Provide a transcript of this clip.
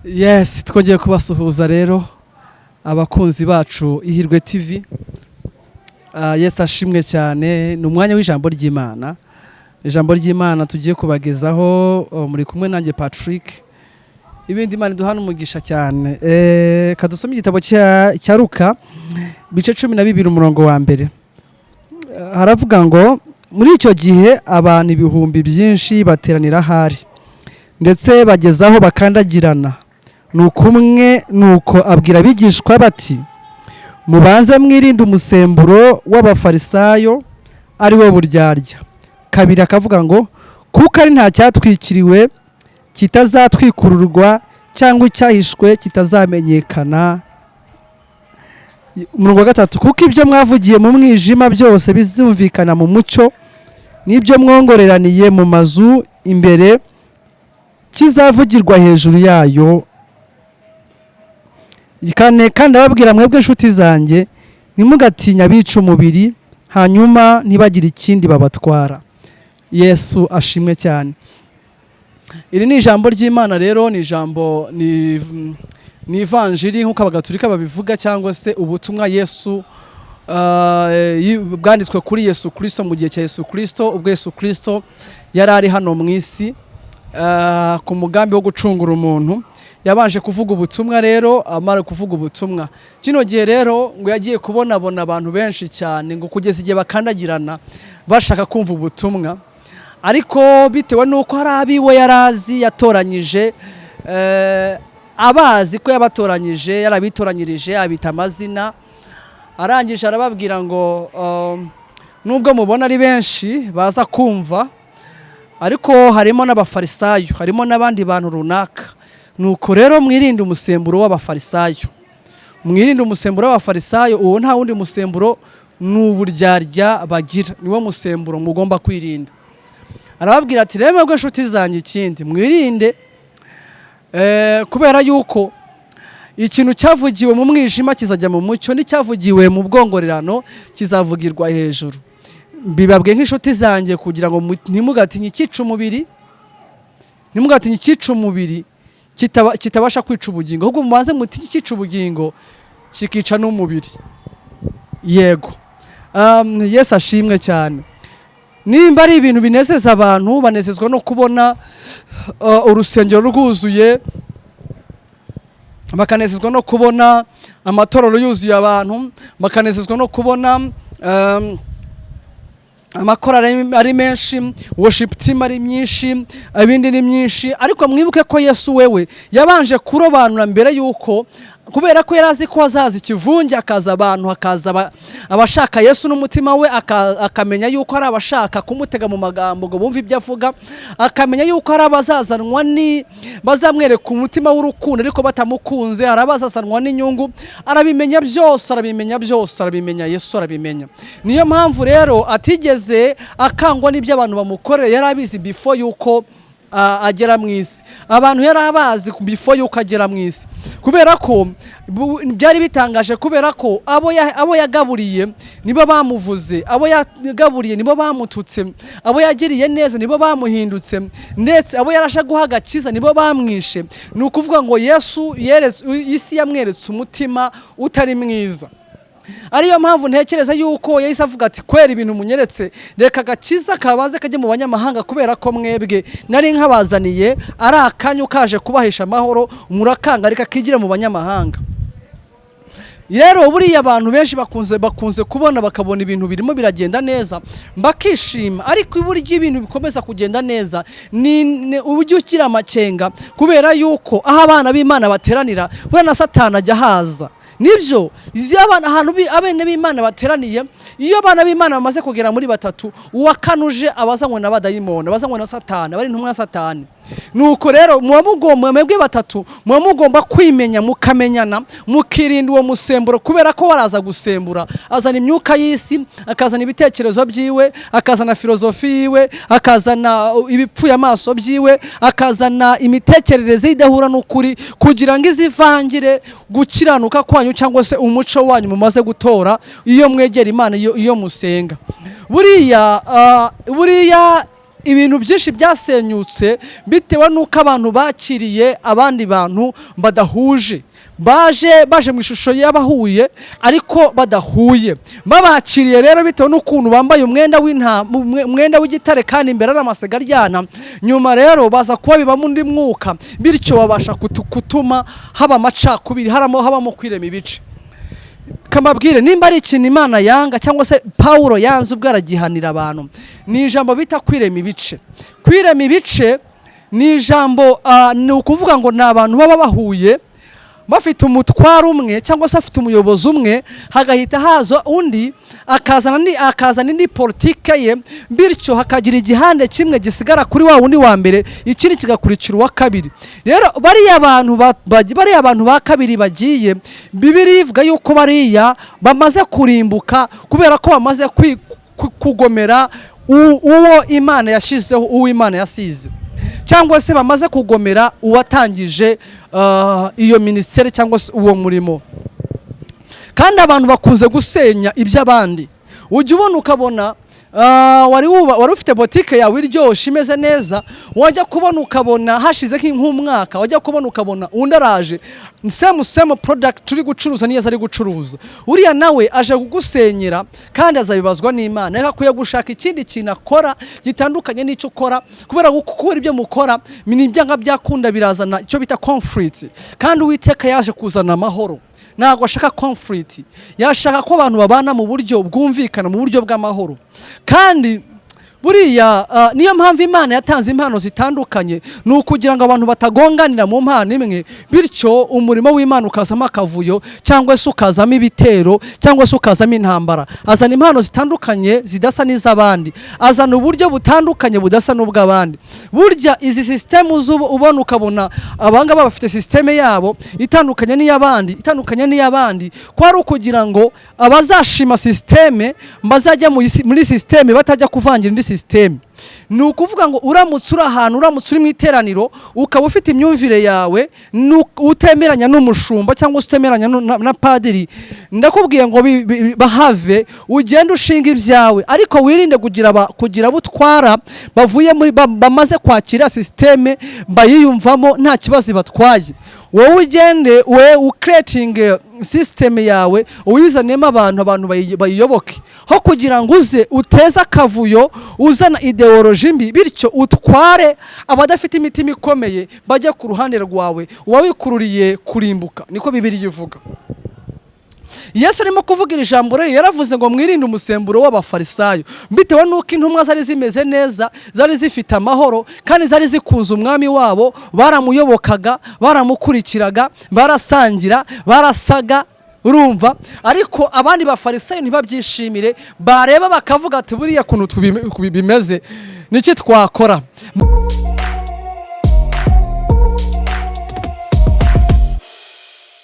Yes, twongeye kubasuhuza rero, abakunzi bacu Ihirwe TV. Yesu ashimwe cyane. Ni umwanya w'ijambo ry'Imana, ijambo ry'Imana tugiye kubagezaho. Muri kumwe nanjye Patrick. Ibindi, Imana iduhana umugisha cyane. Kadusome igitabo cya Luka, bice 12, umurongo wa mbere. Haravuga ngo: "Muri icyo gihe abantu ibihumbi byinshi bateranira ahari, ndetse bageze aho bakandagirana. Nuko umwe, nuko abwira abigishwa bati: 'Mubanze mwirinde umusemburo w'Abafarisayo, ari wo buryarya.'" Kabiri akavuga ngo: "Kuko ari nta cyatwikiriwe kitazatwikururwa, cyangwa icyahishwe kitazamenyekana." Umurongo wa gatatu: "Kuko ibyo mwavugiye mu mwijima byose bizumvikana mu mucyo, n'ibyo mwongoreraniye mu mazu imbere kizavugirwa hejuru yayo." Kane: "Kandi ababwira mwebwe inshuti zanjye, ntimugatinye abica umubiri, hanyuma ntibagire ikindi babatwara." Yesu ashimwe cyane. Iri ni ijambo ry'Imana rero, ni ijambo, ni ivanjiri nk'uko Abagatulika babivuga, cyangwa se ubutumwa Yesu bwanditswe kuri Yesu Kirisito mu gihe cya Yesu Kirisito, ubwo Yesu Kirisito yari ari hano mu isi ku mugambi wo gucungura umuntu. Yabanje kuvuga ubutumwa rero. Amara kuvuga ubutumwa kino gihe rero, ngo yagiye kubonabona abantu benshi cyane, ngo kugeza igihe bakandagirana bashaka kumva ubutumwa. Ariko bitewe n'uko hari abiwe yari azi yatoranyije, abazi ko yabatoranyije, yarabitoranyirije, abita amazina, arangije arababwira ngo: "Nubwo mubona ari benshi baza kumva, ariko harimo n'Abafarisayo, harimo n'abandi bantu runaka. Nuko rero mwirinde umusemburo w'Abafarisayo, mwirinde umusemburo w'Abafarisayo." Uwo nta wundi musemburo, ni uburyarya bagira, niwo musemburo mugomba kwirinda. Arababwira ati: "Rero mwebwe inshuti zanjye, ikindi mwirinde, kubera yuko ikintu cyavugiwe mu mwijima kizajya mu mucyo, n'icyavugiwe mu bwongorerano kizavugirwa hejuru. Mbibabwiye nk'inshuti zanjye kugira ngo ntimugatinye icyica umubiri, ntimugatinye icyica umubiri kitabasha kwica ubugingo, ahubwo mubanze mutinye icyica ubugingo kikica n'umubiri." Yego. Yesu ashimwe cyane. Nimba ari ibintu binezeza abantu, banezezwa no kubona urusengero rwuzuye, bakanezezwa no kubona amatorero yuzuye abantu, bakanezezwa no kubona amakorali ari menshi, worship team ari myinshi, ibindi ni myinshi. Ariko mwibuke ko Yesu wewe yabanje kurobanura mbere yuko, kubera ko yari azi ko hazaza ikivunge, hakaza abantu, hakaza abashaka Yesu n'umutima we, akamenya yuko hari abashaka kumutega mu magambo ngo bumve ibyo avuga, akamenya yuko hari abazazanwa ni bazamwereka umutima w'urukundo ariko batamukunze, hari abazazanwa n'inyungu. Arabimenya byose, arabimenya byose, arabimenya. Yesu arabimenya. Niyo mpamvu rero atigeze akangwa n'ibyo abantu bamukoreye. Yari abizi before yuko agera mu isi. Abantu yari abazi before yuko agera mu isi, kubera ko byari bitangaje, kubera ko abo yagaburiye nibo bamuvuze, abo yagaburiye nibo bamututse, abo yagiriye neza nibo bamuhindutse, ndetse abo yarasha guha agakiza nibo bamwishe. Ni ukuvuga ngo Yesu isi yamweretse umutima utari mwiza. Ariyo mpamvu ntekereza yuko yahise avuga ati: "Kwera ibintu munyeretse, reka agakiza kabaze kajye mu banyamahanga, kubera ko mwebwe nari nkabazaniye ari akanyu kaje kubahesha amahoro murakanga, reka kigira mu banyamahanga." Rero buriya abantu benshi bakunze kubona, bakabona ibintu birimo biragenda neza bakishima. Ariko uburyo ibintu bikomeza kugenda neza ni uburyo ugira amakenga, kubera yuko aho abana b'Imana bateranira, buriya na Satani ajya haza. Nibyo, iyo abana, ahantu abene b'Imana bateraniye, iyo abana b'Imana bamaze kugera muri batatu, uwakanuje abazanywe na badayimoni, abazanywe na Satani, abari intumwa ya Satani. Nuko rero muba mugomba, mwebwe batatu, muba mugomba kwimenya, mukamenyana, mukirinda uwo musemburo, kubera ko waraza gusembura, azana imyuka y'isi, akazana ibitekerezo byiwe, akazana filozofi yiwe, akazana ibipfuye amaso byiwe, akazana imitekerereze idahura n'ukuri, kugira ngo izivangire gukiranuka kwanyu cyangwa se umuco wanyu mumaze gutora iyo mwegera Imana, iyo musenga. Buriya Ibintu byinshi byasenyutse bitewe n'uko abantu bakiriye abandi bantu badahuje, baje mu ishusho y'abahuye ariko badahuye. Babakiriye rero bitewe n'ukuntu bambaye umwenda w'intama, umwenda w'igitare, kandi imbere ari amasega aryana. Nyuma rero baza kuba bibamo undi mwuka, bityo babasha gutuma haba amacakubiri, habamo kwirema ibice. Kamabwire, nimba ari ikintu Imana yanga cyangwa se Pawulo yanze ubwo aragihanira abantu, ni ijambo bita kwirema ibice. Kwirema ibice ni ijambo, ni ukuvuga ngo ni abantu baba bahuye bafite umutwaro umwe cyangwa se afite umuyobozi umwe, hagahita haza undi akazana indi politike ye, bityo hakagira igihande kimwe gisigara kuri wa wundi wa mbere, ikindi kigakurikira uwa kabiri. Rero bariya bantu ba kabiri bagiye, Bibiliya ivuga yuko bariya bamaze kurimbuka kubera ko bamaze kugomera uwo Imana yashyizeho, uwo Imana yasize, cyangwa se bamaze kugomera uwatangije iyo minisiteri cyangwa se uwo murimo. Kandi abantu bakunze gusenya iby'abandi. Ujya ubona ukabona wari ufite botike yawe iryoshye, imeze neza, wajya kubona ukabona hashize nk'umwaka, wajya kubona ukabona undi araje, same same product turi gucuruza niyo ari gucuruza. Uriya nawe aje kugusenyera kandi azabibazwa n'Imana. Reka akwiye gushaka ikindi kintu akora gitandukanye n'icyo ukora, kubera ibyo mukora ni ibyanga byakunda birazana icyo bita conflict, kandi Uwiteka yaje kuzana amahoro, ntabwo ashaka conflict. Yashaka ko abantu babana mu buryo bwumvikana, mu buryo bw'amahoro. Kandi buriya niyo mpamvu Imana yatanze impano zitandukanye, ni ukugira ngo abantu batagonganira mu mpano imwe, bityo umurimo w'Imana ukazamo akavuyo cyangwa se ukazamo ibitero cyangwa se ukazamo intambara. Azana impano zitandukanye zidasa n'iz'abandi, azana uburyo butandukanye budasa n'ubw'abandi. Burya izi sisitemu z'ubu ubona ukabona abangaba bafite sisiteme yabo itandukanye n'iy'abandi, itandukanye n'iy'abandi, ko ari ukugira ngo abazashima sisiteme bazajya muri sisiteme, batajya kuvangira indi sisiteme. Ni ukuvuga ngo uramutse uri ahantu, uramutse uri mu iteraniro, ukaba ufite imyumvire yawe, utemeranya n'umushumba cyangwa se utemeranya na padiri, ndakubwiye ngo bahave, ugende ushinga ibyawe, ariko wirinde kugira abo utwara bavuye muri bamaze kwakira sisiteme, bayiyumvamo, nta kibazo ibatwaye. Wowe ugende we ucreatinge sisiteme yawe, uyizanemo abantu, abantu bayiyoboke, ho kugira ngo uze uteze akavuyo uzana ideology mbi, bityo utware abadafite imitima ikomeye bajya ku ruhande rwawe, uwawikururiye kurimbuka. Niko Bibiliya ivuga. Yesu arimo kuvuga iri jambo rero, yaravuze ngo mwirinde umusemburo w'Abafarisayo, bitewe n'uko intumwa zari zimeze neza, zari zifite amahoro kandi zari zikunze Umwami wabo, baramuyobokaga, baramukurikiraga, barasangira, barasaga, urumva? Ariko abandi Bafarisayo ntibabyishimire, bareba bakavuga ati: "Buriya kuntu bimeze, niki twakora?"